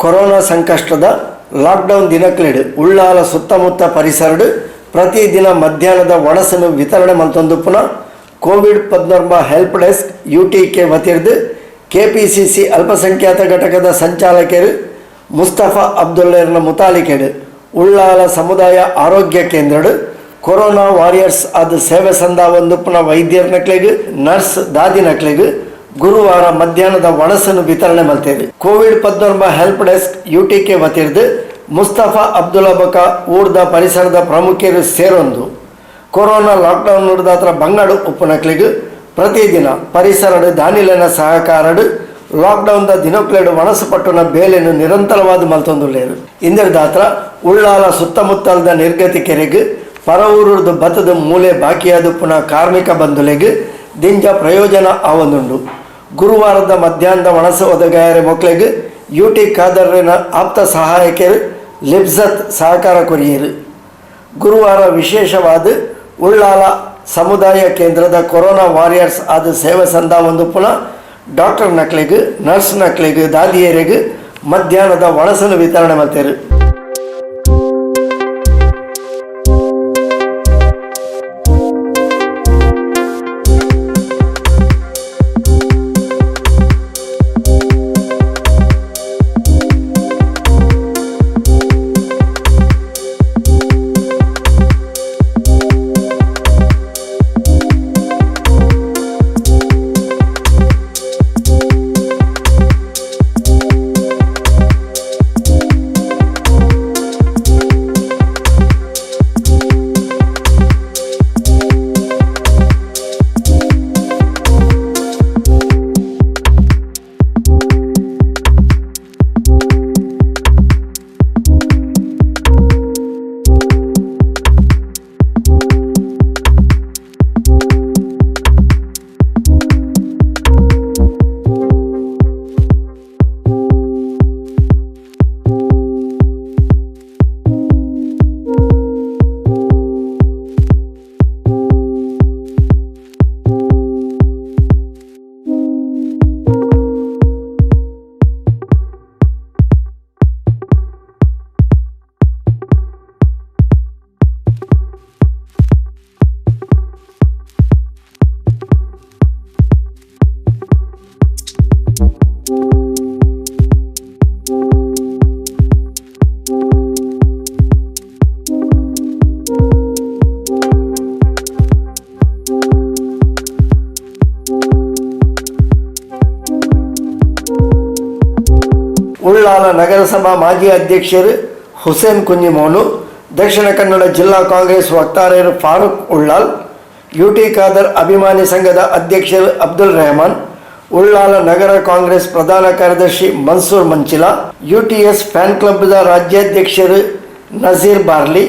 Corona ಸಂಕಷ್ಟದ lockdown ದಿನಕ್ಲೆಡ್ Ullal ಸುತ್ತಮುತ್ತ ಪರಿಸರಡ್ ಪ್ರತಿದಿನ ಮಧ್ಯಾಹ್ನದ ವಣಸನ್ನು ವಿತರಣೆ ಮಲ್ತೊಂದುಪ್ಪುನ Covid 19 help desk UTK ವತಿರ್ದ್ ಕೆಪಿಸಿಸಿ ಅಲ್ಪಸಂಖ್ಯಾತ ಘಟಕದ ಸಂಚಾಲಕರು ಮುಸ್ತಫಾ ಅಬ್ದುಲ್ಲೇರ್ನ ಮುತಾಲಿಕೆಡ್ ಉಳ್ಳಾಲ ಸಮುದಾಯ ಆರೋಗ್ಯ ಕೇಂದ್ರಡ್ ಕೊರೋನಾ ವಾರಿಯರ್ಸ್ ಆದ್ ಸೇವೆ ಸಂದಾವೊಂದುಪ್ಪುನ ವೈದ್ಯರ್ನಕ್ಲೆಗ್, ನರ್ಸ್ ದಾದಿನಕ್ಲೆಗ್ ಗುರುವಾರ ಮಧ್ಯಾಹ್ನದ ವಣಸನ್ನು ವಿತರಣೆ ಮಲ್ತೆರ್. Covid 19 help desk UTK ವತಿರ್ದ್ ಮುಸ್ತಫಾ ಅಬ್ದುಲ್ಲಾ ಬೊಕ ಊರ್ದ ಪರಿಸರದ ಪ್ರಮುಖರು ಸೇರೊಂದು ಕೊರೋನಾ ಲಾಕ್ಡೌನ್ ದಾತ್ರ ಬಂಗಡು ಉಪ್ಪುನಕ್ಲೆಗ್ ಪ್ರತಿದಿನ ಪರಿಸರಡ್ ದಾನಿಲೆನ ಸಹಕಾರಡ್ ಲಾಕ್ಡೌನ್ the ದಿನಕ್ಲೆಡ್ ವಣಸು ಪಟ್ಟುನ ಬೇಲೆನು ನಿರಂತರವಾದ ಮಲ್ತೊಂದುಲ್ಲೆರ್. ಇಂದೆರ್ದಾತ್ರ ಉಳ್ಳಾಲ ಸುತ್ತಮುತ್ತಲದ ನಿರ್ಗತಿಕೆರೆಗ್, ಪರವೂರುರ್ದು ಬತ್ತದ ಮೂಲೆ ಬಾಕಿಯಾದುಪ್ಪುನ ಕಾರ್ಮಿಕ ಬಂಧುಲೆಗ್ ದಿಂಜ ಪ್ರಯೋಜನ ಆವೊಂದುಂಡು. ಗುರುವಾರದ ಮಧ್ಯಾಹ್ನದ ವಣಸು ಒದಗಾಯರೆ ಮೊಕ್ಲೆಗ್ ಯುಟಿ ಖಾದರ್ನ ಆಪ್ತ ಸಹಾಯಕರು ಲಿಬ್ಜತ್ ಸಹಕಾರ ಕೊರಿಯರು. ಗುರುವಾರ ವಿಶೇಷವಾದ ಉಳ್ಳಾಲ ಸಮುದಾಯ ಕೇಂದ್ರದ ಕೊರೋನಾ ವಾರಿಯರ್ಸ್ ಆದ ಸೇವೆ ಸಂದಾವೊಂದುಪ್ಪುನ ಡಾಕ್ಟರ್ ನಕ್ಲೆಗ್, ನರ್ಸ್ ನಕ್ಲೆಗ್, ದಾದಿಯರೆಗ್ ಮಧ್ಯಾಹ್ನದ ವಣಸನ್ನು ವಿತರಣೆ ಮಲ್ತೆರ್. ಉಳ್ಳಾಲ ನಗರಸಭಾ ಮಾಜಿ ಅಧ್ಯಕ್ಷರು ಹುಸೇನ್ ಕುഞ്ഞിಮೋನು, ದಕ್ಷಿಣ ಕನ್ನಡ ಜಿಲ್ಲಾ ಕಾಂಗ್ರೆಸ್ ವಕ್ತಾರರು ಫಾರೂಕ್ ಉಳ್ಳಾಲ್, ಯುಟಿ ಖಾದರ್ ಅಭಿಮಾನಿ ಸಂಘದ ಅಧ್ಯಕ್ಷರು ಅಬ್ದುಲ್ ರೆಹಮಾನ್, ಉಳ್ಳಾಲ ನಗರ ಕಾಂಗ್ರೆಸ್ ಪ್ರಧಾನ ಕಾರ್ಯದರ್ಶಿ ಮನ್ಸೂರ್ ಮಂಚಿಲಾ, ಯುಟಿಎಸ್ ಫ್ಯಾನ್ ಕ್ಲಬ್ದ ರಾಜ್ಯಾಧ್ಯಕ್ಷರು Nazeer barley,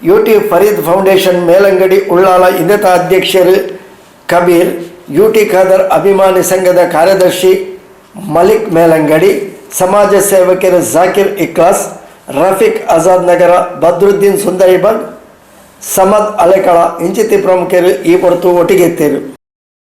UT Farid foundation Melangadi Ullal ಇನ್ನಿತ ಅಧ್ಯಕ್ಷರು ಕಬೀರ್, ಯುಟಿ ಖಾದರ್ ಅಭಿಮಾನಿ ಸಂಘದ ಕಾರ್ಯದರ್ಶಿ ಮಲಿಕ್ ಮೇಲಂಗಡಿ, ಸಮಾಜ ಸೇವಕರು ಜಾಕಿರ್ ಇಕ್ಲಾಸ್, ರಫೀಕ್ ಆಜಾದ್ ನಗರ, ಬದ್ರುದ್ದೀನ್ ಸುಂದರಿಬಾಗ್, ಸಮದ್ ಅಲೆಕಳ ಇಂಚಿತಿ ಪ್ರಮುಖರು ಈ ಪೊರ್ತು ಒಟ್ಟಿಗೆತ್ತೇರು.